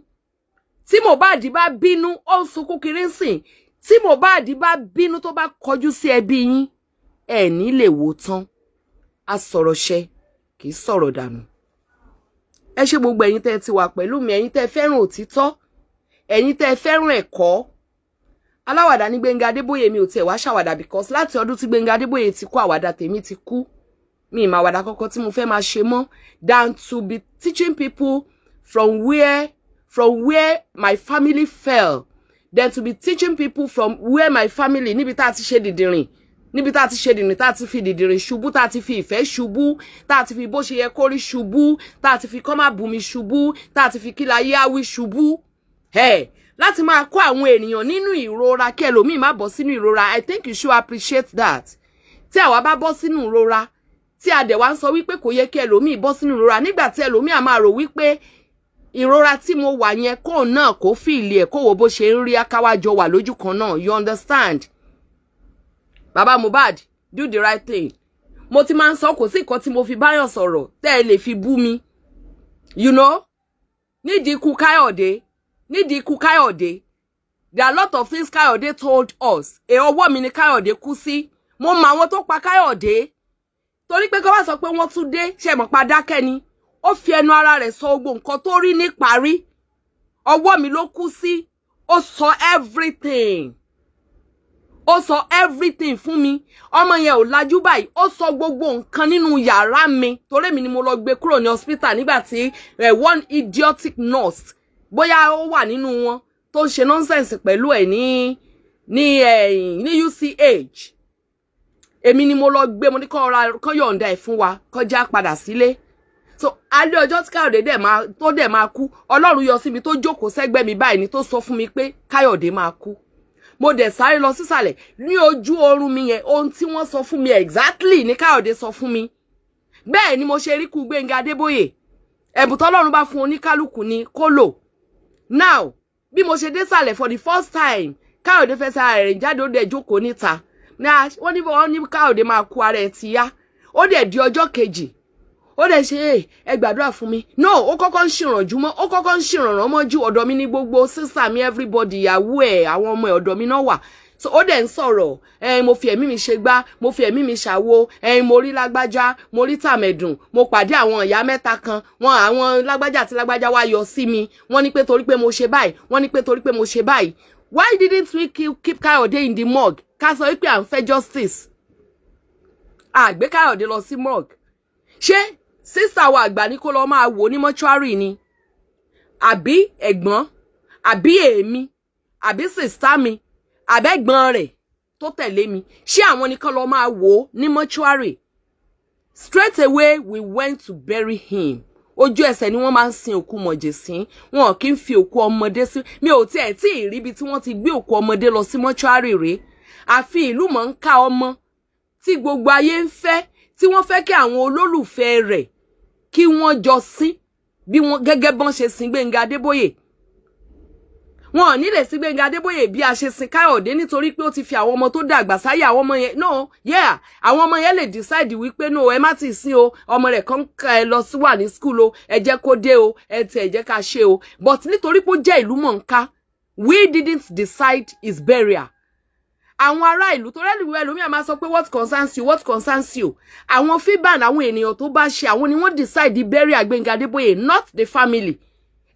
S1: tí Mohbad bá bínú, ó ń sunkún kiri sìn. Tí Mohbad bá bínú, tó bá kọjú sí ẹbí yín, ẹ ní lè wò tán. A sọ̀rọ̀ ṣẹ kì í sọ̀rọ̀ dànù. Ẹ ṣe gbogbo ẹ̀yin tẹ́ ẹ ti wà pẹ̀lú mi, ẹ̀yin tẹ́ ẹ fẹ́ràn òtítọ́, ẹ̀yin tẹ́ ẹ fẹ́ràn ẹ̀kọ́. Aláwàdà ní Gbẹ́ngà Adébóyè. Mi ò tiẹ̀ wá ṣàwàdà, because láti ọdún tí Gbẹ́ngà Adébóyè ti kú, àwàdà tèmi ti kú. Mi ì máa wàdà kọ́kọ́ tí mo fẹ́ máa ṣe mọ́ than to be teaching people from where my family fell, than to be teaching people from where my family, níbi tá a ti ṣe dìdìrìn, níbi tá a ti ṣe dìrìn, tá a ti fi dìdìrìn ṣubú, tá a ti fi ìfẹ́ ṣubú, tá a ti fi bó ṣe yẹ kó rí ṣubú, tá a ti fi kọ́ má bùnmi ṣubú, tá a ti fi kí láyé áwí ṣubú. Hey, láti máa kó àwọn ènìyàn nínú ìrora kí ẹlòmíì má bọ́ sínú ìrora. I think you should appreciate that. Tí àwa bá bọ́ sínú ìrora, tí a dẹ̀ wá ń sọ wípé kò yẹ kí ẹlòmíì bọ́ sínú ìrora, nígbà tí ẹlòmíì á máa rò wípé ìrora tí mo wà yẹn, kóun náà kó feel ẹ̀, kó wo bó ṣe ń rí, akáwájọ wà lójú kan náà. You understand? Baba Mohbad, do the right thing. Mo ti máa ń sọ, kò sí nǹkan tí mo fi báyọ̀ sọ̀rọ̀ tẹ́ ẹ lè fi bú mi. Nídìí ikú Káyọ̀dé, nídìí ikú Káyọ̀dé, there are a lot of things Káyọ̀dé told us. Ẹ ọwọ́ mi ni Káyọ̀dé kú sí. Mo mọ àwọn tó pa Káyọ̀dé, torí pé kọ́ bá sọ pé wọ́n tún dé ṣe mọ̀ pa dákẹ́ ni. Ó fi ẹnu ara rẹ̀ sọ gbogbo nǹkan tó rí níparí. Ọwọ́ mi ló kú sí. Ó sọ everything, ó sọ everything fún mi. Ọmọ yẹn ò lajú báyìí, ó sọ gbogbo nǹkan nínú yàrá mi, torí èmi ni mo lọ gbé kúrò ní hospital nígbà tí one idiotic nurse, bóyá ó wà nínú wọn tó ń ṣe nonsense pẹ̀lú ẹ̀ ní UCH. Èmi ni mo lọ gbé. Mo ní kó ra kó yọ̀ǹda ẹ̀ fún wa, kó já padà sílé. So alẹ́ ọjọ́ tí Káyọ̀dé dẹ̀ máa tó dẹ̀ máa kú, Ọlọ́run yọ sí mi tó jókòó sẹ́gbẹ́ mi báyìí ni, tó sọ fún mi pé Káyọ̀dé máa kú. Mo dẹ̀ sáré lọ sísàlẹ̀ ní ojú oorun mi yẹn. Ohun tí wọ́n sọ fún mi exactly ní Káyọ̀dé sọ fún mi. Bẹ́ẹ̀ ni mo ṣe rí kú Gbẹ́ngà Adébóyè. Ẹ̀bùn tọ́lọ́run bá fún oníkálukú ni kó lò. Now, bí mo ṣe désàlẹ̀ for the first time, Káyọ̀dé fẹ́ sára rẹ̀ jáde, ó dẹ̀ jókòó níta. Wọ́n ní Káyọ̀dé máa kú, ara ẹ̀ ti yá. Ó dẹ̀ di ọjọ́ kejì, ó dẹ̀ ṣe ẹ gbàdúrà fún mi. No, ó kọ́kọ́ ń ṣèrànjú mọ́, ó kọ́kọ́ ń ṣèrànràn mọ́jú. Ọ̀dọ̀ mi ní gbogbo sísà mi, everybody, ìyàwó ẹ̀, àwọn ọmọ ẹ̀, ọ̀dọ̀ mi náà wà. So ó dẹ̀ ń sọ̀rọ̀ ẹ, mo fi ẹ̀mí mi ṣe gbá, mo fi ẹ̀mí mi ṣàwo ẹ, mo rí lágbájá, mo rí tàmẹ̀dùn, mo pàdé àwọn ìyá mẹ́ta kan, wọn àwọn lágbájá àti lágbájá wá yọ sí mi, wọ́n ní pé torí pé mo ṣe báyìí, wọ́n ní pé torí pé mo ṣe báyìí. Why didn't we keep Káyọ̀dé in the morgue? Ká sọ wípé à ń fẹ́ justice, àgbé Káyọ̀dé lọ sí morgue. Ṣé sister wa àgbà ní kó lọ máa wò ní mọ́ṣúárì ni, àbí ẹ̀gbọ́n, àbí èmi, àbí sister mi, àbẹ́gbọ́n rẹ̀ tó tó tẹ̀lé mi, ṣé àwọn nìkan lọ máa wò ó ní mọ́ṣúárì? Straight away we went to bury him. Ojú ẹsẹ̀ ni wọ́n máa ń sin òkú mọ̀jẹ̀sín. Wọn kì í fi òkú ọmọdé sí. Mi ò tiẹ̀ tí ì ríbi tí wọ́n ti gbé òkú ọmọdé lọ sí mọ́ṣúárì rèé, àfi ìlú mọ̀ọ́ká ọmọ tí gbogbo ayé ń fẹ́, tí wọ́n fẹ́ kí àwọn olólùfẹ́ rẹ̀ kí wọ́n jọ sín bí wọ́n gẹ́gẹ́ bọ́n ṣe sin Gbẹ́ngà Adébóyè. Wọn ò ní lè sin Gbẹ́ngà Adébóyè bí a ṣe sin Káyọ̀dé, nítorí pé ó ti fi àwọn ọmọ tó dàgbà sáyé. Àwọn ọmọ yẹn, no, yeah, àwọn ọmọ yẹn lè decide wípé, "No, ẹ má ti sin o, ọmọ rẹ̀ kàn ẹ lọ sí wà ní school o, ẹ jẹ́ kó dé o, ẹ tẹ̀ ẹ jẹ́ ká ṣe o." But nítorí pé ó jẹ́ ìlú mọ̀ọ́ká, we didn't decide his burial. Àwọn ará ìlú tó rẹ́lì wẹ́ lómi àmà sọ pé, "What concerns you? What concerns you?" Àwọn FIBAN, àwọn ènìyàn tó bá ṣe, àwọn ni wọ́n decide the burial Gbẹ́ngà Adébóyè, not the family.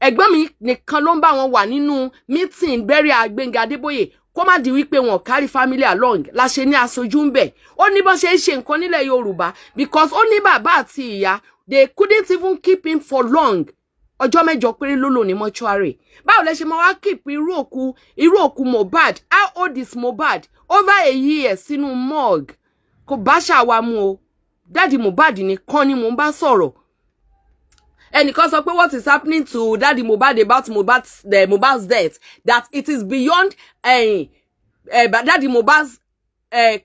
S1: Ẹ̀gbọ́n mi nìkan ló ń bá wọn wà nínú meeting burial Gbẹ́ngà Adébóyè, kó má di wípé wọn carry family along la ṣe ní aṣojú ń bẹ̀. Ó ní bó ṣe ń ṣe nǹkan nílẹ̀ Yorùbá, because ó ní bàbá àti ìyá. They couldn't even keep him for long. Ọjọ́ 8 péré ló lò ní mọ́ṣúárì. Báwo lẹ ṣe máa wá keep irú òkú Mohbad? How old is Mohbad? Over a year sínú morgue, kò bá ṣàwa mu o. Daddy Mohbad nìkan ni mò ń bá sọ̀rọ̀. Ẹnìkan sọ pé, "What is happening to Daddy Mohbad about Mohbad's death, that it is beyond Daddy Mohbad's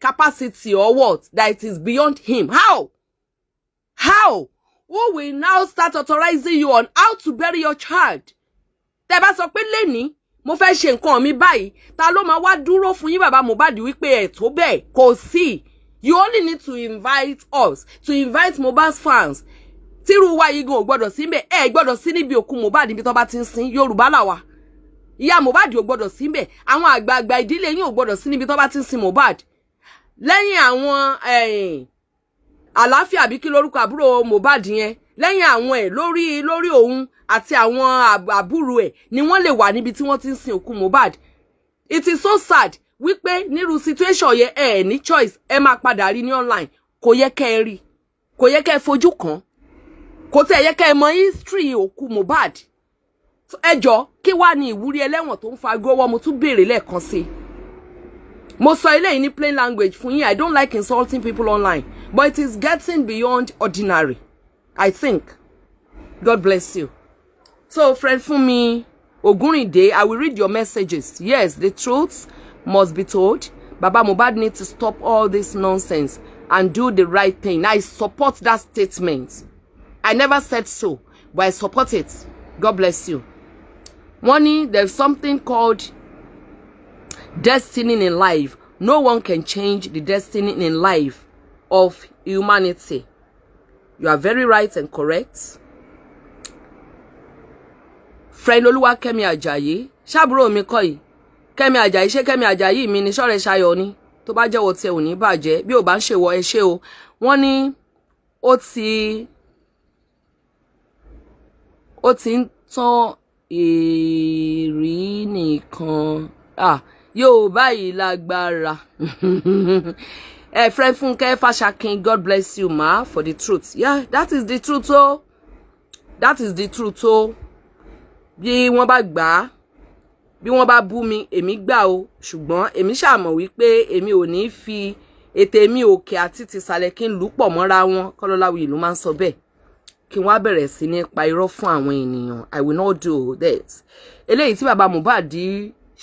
S1: capacity or what, that it is beyond him." How? Who will now start authorizing you on how to bury your child? Tẹ́ bá sọ pé lẹ́ni mo fẹ́ ṣe nǹkan mi báyìí, ta ló máa wá dúró fún yín, bàbá Mohbad, wípé ẹ̀ tó bẹ́ẹ̀? Kò sí. You only need to invite us, to invite Mohbad's fans. Tírú wa yìí gan ò gbọ́dọ̀ sí mbẹ̀. Ẹ gbọ́dọ̀ sí níbi òkú Mohbad, níbi tó bá ti ń sin. Yorùbá làwà. Ìyá Mohbad ò gbọ́dọ̀ sí mbẹ̀. Àwọn àgbààgbà ìdílé yín ò gbọ́dọ̀ sí níbi tó bá ti ń sin Mohbad, lẹ́yìn àwọn àlàáfíà, àbí kí lórúkọ àbúrò Mohbad yẹn, lẹ́yìn àwọn ẹ̀ lórí òun àti àwọn àbúrò ẹ̀ ni wọ́n lè wà níbi tí wọ́n ti ń sin òkú Mohbad. It is so sad wípé nírú situation yẹn, ẹ ní choice, ẹ máa padà rí ní online. Kò yẹ kẹ́ ẹ rí, kò yẹ kẹ́ ẹ fojú kàn, kò tẹ̀ yẹ kẹ́ ẹ mọ history òkú Mohbad. Ẹ jọ, kí wàá ní ìwúrí ẹlẹ́wọ̀n tó ń fa gbọ́wọ́? Mo tún béèrè lẹ́ẹ̀kan sí i. Mo sọ eléyìí ní plain language fún yín. I don't like insulting people online, but it is getting beyond ordinary, I think. God bless you. So, friend Funmi Ogunrinde, I will read your messages. Yes, the truth must be told. Baba Mohbad need to stop all this nonsense and do the right thing. I support that statement. I never said so, but I support it. God bless you. Wọ́n ní there's something called destiny in life. No one can change the destiny in life of humanity. You are very right and correct. Friend Olúwakẹ́mi Àjàyí, ṣàbúrò mi kọ́ yìí, Kẹ́mi Àjàyí, ṣé Kẹ́mi Àjàyí mi ni? Ṣọ́rẹ́ ṣayọ̀ ni. Tó bá jẹ́wọ́ tiẹ̀, ò ní bàjẹ́. Bí ò bá ń ṣèwọ, ẹ ṣé o. Wọ́n ní ó ti ń tán èrí nìkan. Ah, yóò báyìí lágbára. Ẹ friend Fúnkẹ́ Fáṣakin, God bless you, ma, for the truth. Yeah, that is the truth o. That is the truth o. Bí wọ́n bá gbà á, bí wọ́n bá bú mi, èmi gbà o. Ṣùgbọ́n èmi ṣàmọ̀ wípé èmi ò ní fi ètè mi òkè àti tìsàlẹ̀ kí n lù pọ̀ mọ́ra wọn. Kọ́lọ́láwì ló máa ń sọ bẹ́ẹ̀, kí wọ́n á bẹ̀rẹ̀ sí ní pa irọ́ fún àwọn ènìyàn. I will not do that. Eléyìí tí bàbá Mohbad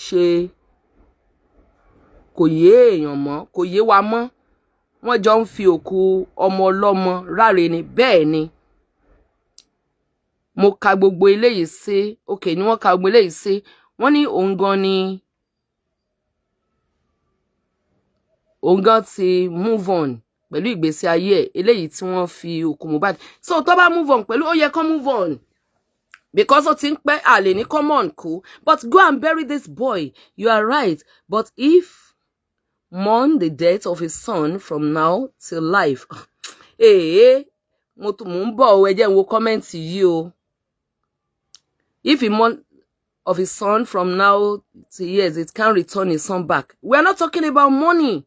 S1: ṣe kò yé èèyàn mọ́, kò yé wa mọ́. Wọ́n jọ ń fi òkú ọmọ ọlọ́mọ ráre ni. Bẹ́ẹ̀ ni mo ka gbogbo eléyìí sí. Ok, ni wọ́n ka gbogbo eléyìí sí. Wọ́n ní òun gan ni òun gan ti move on pẹ̀lú ìgbésí ayé ẹ̀, eléyìí tí wọ́n fi òkú Mohbad. So tó bá move on pẹ̀lú, ó yẹ kó move on, because ó ti ń pẹ́ àlè ní common kú. But go and bury this boy. You are right, but if mourn the death of his son from now till life. Ee, mo ń bọ̀ o, ẹ jẹ́ n wo comment yìí o. If he mourn of his son from now to years, it can return his son back. We are not talking about money,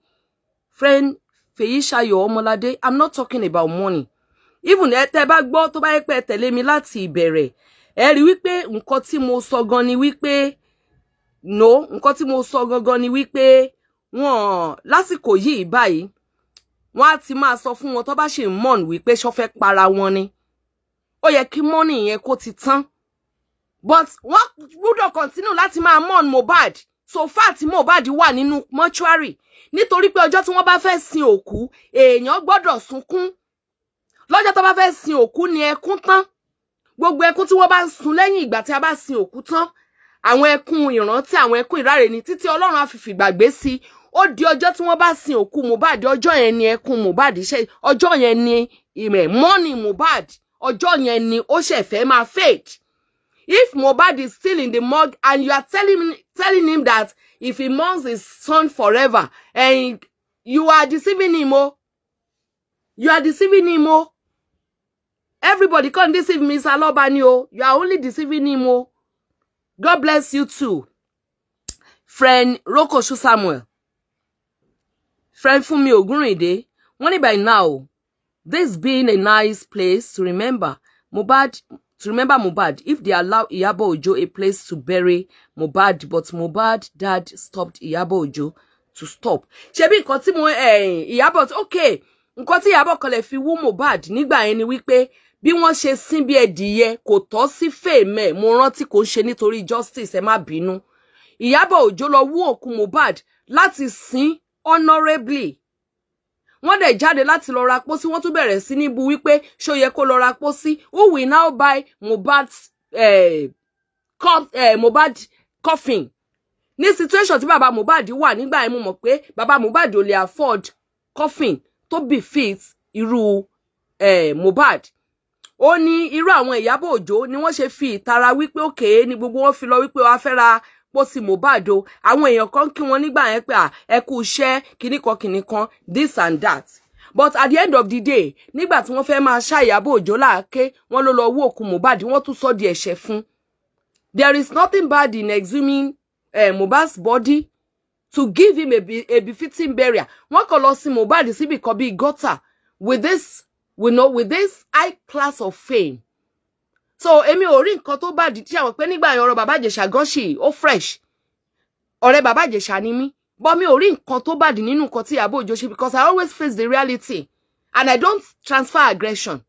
S1: friend Fèyíṣayọ̀ Ọmọládé. I'm not talking about money. Even ẹ tẹ́ bá gbọ́, tó bá yẹ pé ẹ tẹ̀lé mi láti ìbẹ̀rẹ̀, ẹ rí wípé nǹkan tí mo sọ gan ni wípé, no, nǹkan tí mo sọ gangan ni wípé Wọn lásìkò yìí báyìí, wọ́n á ti máa sọ fún wọn tó bá ṣì ń mourn wípé ṣó fẹ́ para wọn ni. Ó yẹ kí mourning yẹn kó ti tán, but wọ́n gbúdọ̀ continue láti máa mourn Mohbad so far tí Mohbad wà nínú mortuary, nítorí pé ọjọ́ tí wọ́n bá fẹ́ sin òkú, èèyàn gbọ́dọ̀ sunkún. Lọ́jọ́ tó bá fẹ́ sin òkú ni ẹkún tán. Gbogbo ẹkún tí wọ́n bá ń sun lẹ́yìn ìgbà tí a bá sin òkú tán, àwọn ẹkún ìrántí, àwọn ẹkún ìráre ni, títí Ọlọ́run á fi fìgbàgbé sí. Ó di ọjọ́ tí wọ́n bá sin òkú Mohbad, ọjọ́ yẹn ni ẹkún Mohbad ṣe, ọjọ́ yẹn ni ìmẹ̀ mourning Mohbad, ọjọ́ yẹn ni ó ṣẹ̀ fẹ́ máa fade. If Mohbad is still in the morgue and you are telling him that if he mourns his son forever, and you are deceiving him o, you are deceiving him o. Everybody can't deceive Mr. Aloba ni o. You are only deceiving him o. God bless you too, friend Rokoshu Samuel, friend Funmi Ogunrinde. Wọ́n ní by now, this being a nice place to remember Mohbad, to remember Mohbad, if they allow Iyabo Ojo a place to bury Mohbad, but Mohbad dad stopped Iyabo Ojo to stop. Ṣebí nǹkan tí mo Iyabo, okay, nǹkan tí Iyabo kan lè fi wú Mohbad nígbà yẹn ni wípé bí wọ́n ṣe sín bí ẹdìyẹ kò tọ́ sí fèèmẹ. Mo rántí, kò ń ṣe nítorí justice, ẹ má bínú. Ìyábọ̀ Òjó lọ wú òkú Mohbad láti sin honourably. Wọ́n dẹ̀ jáde láti lọ ra pósí. Wọ́n tún bẹ̀rẹ̀ sí ní bu wípé ṣó yẹ kó lọ ra pósí. Who will now buy Mohbad's Mohbad coffin? Ní situation tí bàbá Mohbad wà nígbà yẹn, mo mọ̀ pé bàbá Mohbad ò lè afford coffin tó befit irú Mohbad. Ó ní irú àwọn Ìyábọ̀ Òjó ni wọ́n ṣe fi ìtara wípé òkè ní gbogbo wọn fi lọ wípé wàá fẹ́ ra pósí Mohbad o. Àwọn èèyàn kan kí wọn nígbà yẹn pé ẹ kú iṣẹ́, kinní kan kinní kan, this and that. But at the end of the day, nígbà tí wọ́n fẹ́ máa ṣá Ìyábọ̀ Òjó láàké, wọ́n ló lọ wú òkú Mohbad, wọ́n tún sọ di ẹ̀ṣẹ̀ fún. There is nothing bad in exhuming Mohbad's body to give him a befitting burial. Wọ́n kàn lọ sin Mohbad síbì kan bíi gutter with this we know with this high class of fame. So èmi ò rí nǹkan tó bá di tí àwọn pé nígbà yẹn, ọ̀rọ̀ bàbá Ìjẹ̀ṣà gan ṣì ó fresh. Ọ̀rẹ́ bàbá Ìjẹ̀ṣà ni mí, but mi ò rí nǹkan tó bá di nínú nǹkan tí Ìyábọ̀ Òjó ṣe, because I always face the reality and I don't transfer aggression.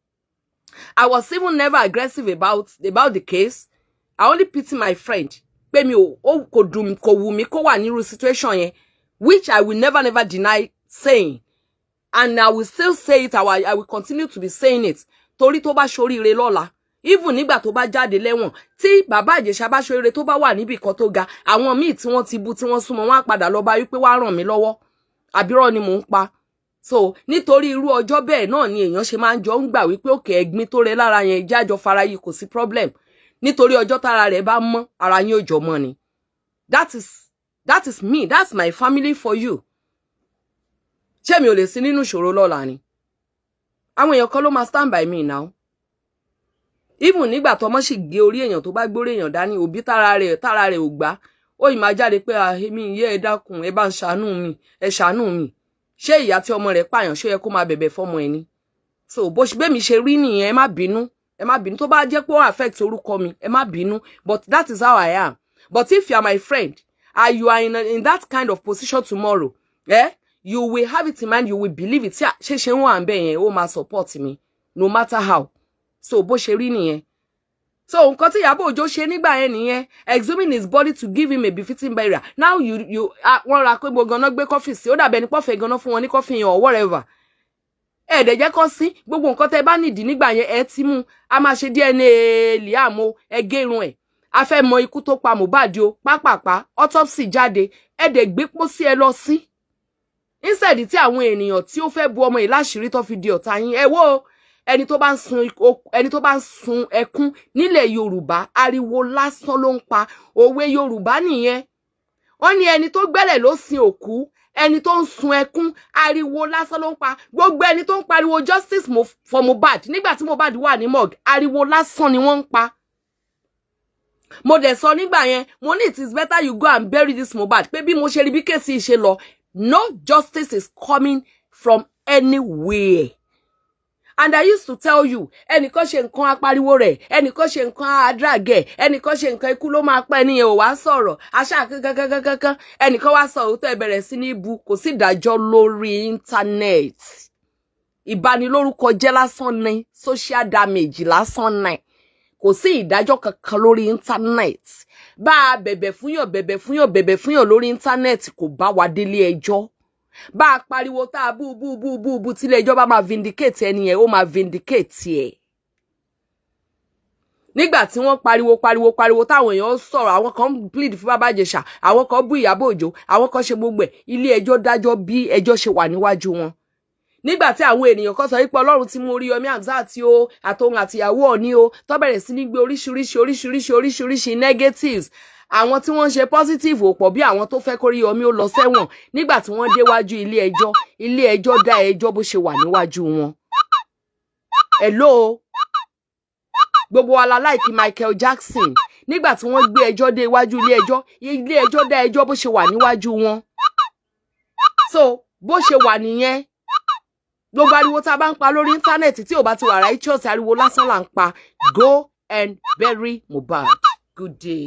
S1: I was even never aggressive about the case. I only pity my friend pé mi ò kò dùn, kò wù mí kó wà nírú situation yẹn, which I will never, never deny saying, and I will still say it. I will continue to be saying it, torí tó bá ṣoríire lọ́la, even nígbà tó bá jáde lẹ́wọ̀n, tí bàbá Ìjẹ̀ṣà bá ṣoríire, tó bá wà níbì kan tó ga, àwọn míì tí wọ́n ti bu, tí wọ́n súnmọ́ wọn á padà lọ bá wípé wàá ràn mí lọ́wọ́. Àbírọ̀ ni mò ń pa? So nítorí irú ọjọ́ bẹ́ẹ̀ náà ni èèyàn ṣe máa ń jọ ń gbà wípé òkè ẹ̀gbin tó rẹ lára yẹn jájọ fara yìí, kò sí problem, nítorí ọjọ́ tára rẹ̀ bá mọ́, ara yín ò jọ mọ́ ni. That is me, that's my family for you. Ṣé mi ò lè sí nínú ìṣòro lọ́la ni? Àwọn èèyàn kan ló máa stand by me now. Even nígbà tọmọ sì gé orí èèyàn, tó bá gbórí èèyàn dání, òbí tára rẹ̀ ò gbá, ó yìí máa jáde pé èmi ìyá, ẹ dákun, ẹ bá ń ṣàánú mi, ẹ ṣàánú mi. Ṣé ìyá tí ọmọ rẹ̀ pààyàn, ṣó yẹ kó máa bẹ̀bẹ̀ fọ́mọ ẹ̀ ni? So bó ṣe bẹ́ẹ̀ mi ṣe rí nìyẹn. Ẹ má bínú, ẹ má bínú tó bá jẹ́ pé ó affect orúkọ mi, ẹ má bínú, but that is how I am. But if you are my friend and you are in that kind of position tomorrow, eh, you will have it in mind, you will believe it. Ṣe ṣe ń wà ń bẹ̀ yẹn, ó máa support mi no matter how. So bó ṣe rí nìyẹn. So nǹkan tí Ìyábọ̀ Òjó ṣe nígbà yẹn nìyẹn, exhuming his body to give him a befitting burial. Now you wọ́n ra pé gbogbo ganan gbé coffin sí, ó dàbẹ̀ ní pọ́fẹ́ ganan fún wọn ní coffin yẹn or whatever. Ẹ dẹ̀ jẹ́ kó sí gbogbo nǹkan tẹ́ bá nídìí nígbà yẹn, ẹ ti mú a máa ṣe DNA Liam o, ẹ gé irun ẹ̀, a fẹ́ mọ ikú tó pa Mohbad o, pápápá autopsy jáde, ẹ dẹ̀ gbé pósí ẹ lọ sí, instead tí àwọn ènìyàn tí ó fẹ́ bu ọmọ yìí láṣìírí tó fi di ọ̀tá yín. Ẹ wo ẹni tó bá ń sun ẹkún nílẹ̀ Yorùbá, ariwo lásán ló ń pa. Òwe Yorùbá nìyẹn. Wọ́n ní ẹni tó gbẹ́lẹ̀ ló sin òkú, ẹni tó ń sun ẹkún, ariwo lásán ló ń pa. Gbogbo ẹni tó ń pariwo justice for Mohbad nígbà tí Mohbad wà ní morgue, ariwo lásán ni wọ́n ń pa. Mo dẹ̀ sọ nígbà yẹn, mo ní it is better you go and bury this Mohbad, pé bí mo ṣe rí bí case ṣe lọ, no justice is coming from anywhere. And I used to tell you, ẹnìkan ṣe nǹkan, apariwo rẹ̀, ẹnìkan ṣe nǹkan, adragẹ̀, ẹnìkan ṣe nǹkan, ikú ló máa pẹ́ nìyẹn, ò wá sọ̀rọ̀ aṣá kankankankankan. Ẹnìkan wá sọ òótọ́, ẹ bẹ̀rẹ̀ sí ní bu. Kò sí ìdájọ́ lórí internet. Ìbanilórúkọ jẹ́ lásán ni, social damage lásán ni. Kò sí ìdájọ́ kankan lórí internet. Bá a bẹ̀bẹ̀ fúnyàn, bẹ̀bẹ̀ fúnyàn, bẹ̀bẹ̀ fúnyàn lórí internet, kò bá wa délé ẹjọ́. Bá a pariwo, tá a bú bú bú bú bú, tílé ẹjọ́ bá máa vindicate ẹni yẹn, ó máa vindicate ẹ̀. Nígbà tí wọ́n pariwo, pariwo, pariwo, táwọn èèyàn sọ̀rọ̀, àwọn kan plead fún Bàbá Ìjẹ̀ṣà, àwọn kan bú Ìyábọ̀ Òjó, àwọn kan ṣe gbogbo ẹ̀, ilé ẹjọ́ dájọ́ bí ẹjọ́ ṣe wà níwájú wọn. Nígbà tí àwọn ènìyàn kan sọ wípé Ọlọ́run ti mú Oríyọmí Hamzat o, àtòun àtìyàwó Ọ̀ní o, tó bẹ̀rẹ̀ sí ní gbé oríṣiríṣi, oríṣiríṣi, oríṣiríṣi negatives, àwọn tí wọ́n ń ṣe positive ò pọ̀ bí àwọn tó fẹ́ kóríyọmí ó lọ sẹ́wọ̀n. Nígbà tí wọ́n déwájú ilé ẹjọ́, ilé ẹjọ́ dá ẹjọ́ bó ṣe wà níwájú wọn. Hello, gbogbo wa la like Michael Jackson. Nígbà tí wọ́n gbé ẹjọ́ dé iwájú ilé ẹjọ́, ilé ẹjọ́ dá ẹjọ́ bó ṣe wà níwájú wọn. So bó ṣe wà nìyẹn. Gbogbo ariwo tá a bá ń pa lórí internet, tí ò bá ti wà righteous, ariwo lásán là ń pa. Go and bury Mohbad. Good day.